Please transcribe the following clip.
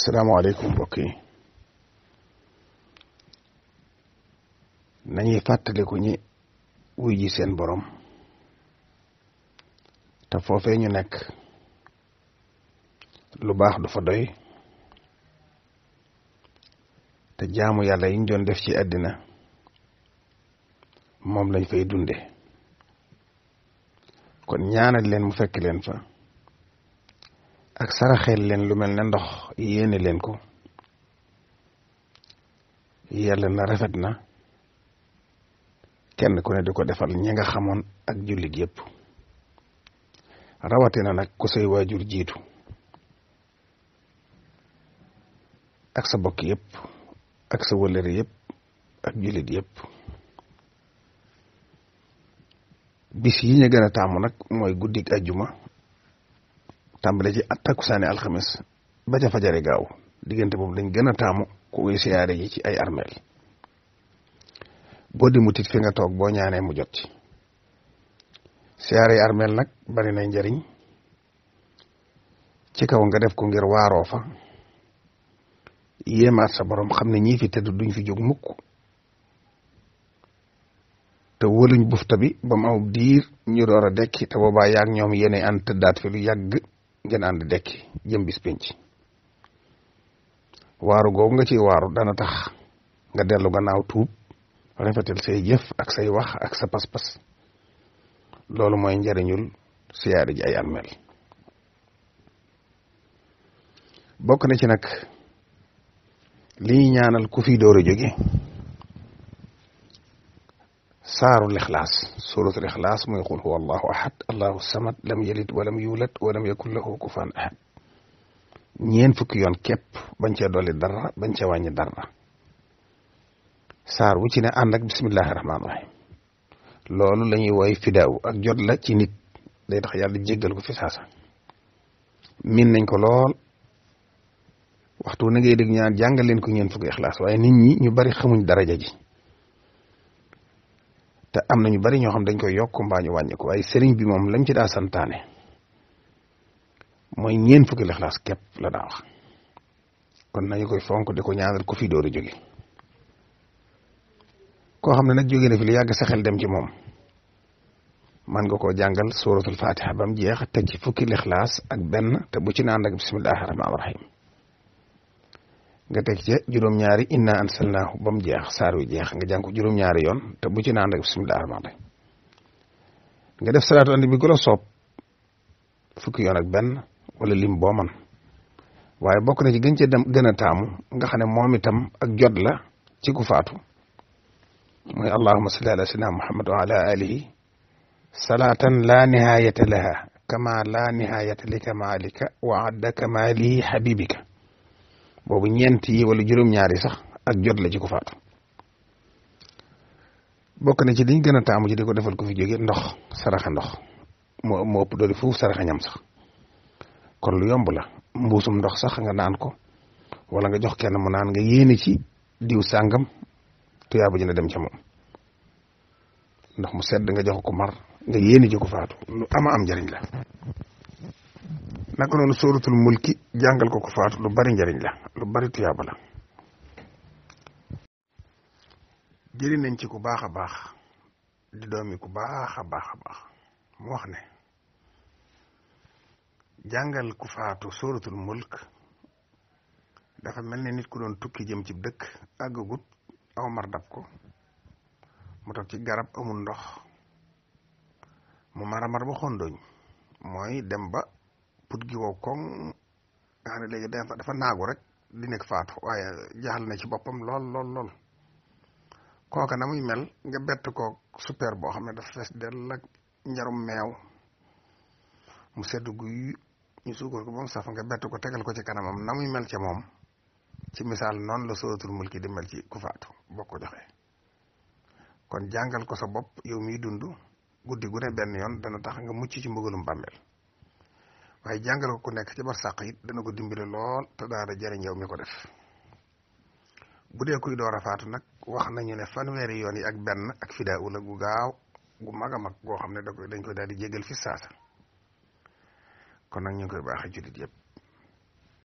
salaamaaleykum mbokk yi nañuy fàttaliku ñi wuy ji seen borom te foofee ñu nekk lu baax du fa doy te jaamu yàlla yiñ doon def ci àddina moom lañ fay dunde kon ñaanal leen mu fekk leen fa ak saraxeel leen lu mel ne ndox yéene leen ko yàlla na rafet na kenn ku ne di ko defal ñi nga xamoon ak jullit yépp rawatina nag ku say waajur jiitu ak sa bokk yépp ak sa wëllëre yépp ak jullit yépp bis yi ñu gën a taamu nag mooy guddik ajjuma tàmbale ci takkusaani alxames ba ca fajare gaaw diggante boobu lañ gën a taamu ku koy siyaare ji ci ay armeel boo di mutit fi nga toog boo ñaanee mu jot ci siyaare yi armeel nag bari na njariñ ci kaw nga def ko ngir waaroo fa yéemaat sa borom xam ne ñii fi tëdd duñ fi jóg mukk te wëluñ bufta bi ba mu aw diir ñu door a dekki te boobaa yaag ñoom yéene ànd tëddaat fi lu yàgg ngeen ànd dekki jëm bis penc waaru googu nga ciy waaru dana tax nga dellu gannaaw tuub rafetal say jëf ak say wax ak sa pas-pas loolu mooy njariñul siyaare ji ay armeel bokk na ci nag li ñaanal ku fi door a jóge saaru lixlaas suratul ixlaas mooy qul huwa allahu ahad allahu samad lam yalid walam yulad walam yakun lahu kufuwan ahad fukki yoon képp bañ cee dolli dara bañ cee wàññi dara saar wu ci ne ànd ak bismillahi rahmaani rahim loolu la ñuy woy fidaaw ak jot la ci nit day tax yàlla jéggal ko fi saasa min nañ ko lool waxtu na ngay dégg ñaan jàngal leen ko fukki ixlaas waaye nit ñi ñu bari xamuñ daraja ji te am na ñu bari ñoo xam dañ koy yokk mbaa ñu wàññi ko waaye sëriñ bi moom lañ ci daa santaane mooy fukki lixlaas képp la daa wax kon nañu koy fonk di ko ñaanal ku fi dooru jóge koo xam ne nag jóge na fi lu yàgg sa xel dem ci moom man nga koo jàngal suratul fatiha ba mu jeex teg ci fukki lixlaas ak benn te bu ci naan ak bismillahi rahmaani rahim nga teg ca juróom-ñaari inna ansalnaahu ba mu jeex saar wi jeex nga jàng ko juróom-ñaari yoon te bu ci naan rek bismillahi rahmaani rahim nga def salaatu andi bi gën a soob fukki yoon ak benn wala lim boo man waaye bokk na ci gën ca dem gën a taamu nga xam ne moom itam ak jot la ci ku faatu mooy allahumma salli ala sayyidina muhammad wa ala alihi salaatan la nihayata laha kama la nihayata li kamalika wa adda kamali habibika boobu ñeent yi wala juróom-ñaari sax ak jot la ci ku faatu bokk na ci liñ gën a taamu ci di ko defal ko fi jóge ndox saraxa ndox moo ëpp doole fuuf saraxa ñam sax kon lu yomb la mbuusum ndox sax nga naan ko wala nga jox kenn mu naan nga yéene ci diw sàngam tuyaaba ji na dem ca moom ndox mu sedd nga jox ko mar nga yéene ci ku faatu lu am njariñ la naka noonu sóoratul mulki jàngal ko ku faatu lu bari njariñ la lu bari tuyaaba la jëri nañ ci ku baax a baax di doomi ku baax a baax a baax mu wax ne jàngal ku faatu sóoratul mulk dafa mel ne nit ku doon tukki jëm ci dëkk àggagut aw mar dab ko mu toog ci garab amul ndox mu mar ba xondooñ mooy dem ba put gi wow koŋ nga xam ne léegi dafa naagu rek di nekk faatu waaye jaaxal na ci boppam lool kooka na muy mel nga bett ko super boo xam ne dafa fees dell ak njarum meew mu sedd guy ñu suukar ko ba mu saf nga bett ko tegal ko ci kanamam na muy mel ca moom ci misaal noonu la suratul mulki di mel ci ku faatu boo ko joxee kon jàngal ko sa bopp yow miy dund guddi gu ne benn yoon dana tax nga mucc ci mbugalum bàmmeel waaye jàngal ko ku nekk ci barsàq it dana ko dimbale lool te daara jëriñ yow mi ko def bu dee kuy door a faatu nag wax nañu ne fanweeri yoon yi ak benn ak fidaa ula gu gaaw gu mag a mag goo xam ne dañ koy daal di jégal fi saasa kon nag ñu ngi koy baaxee jullit yëpp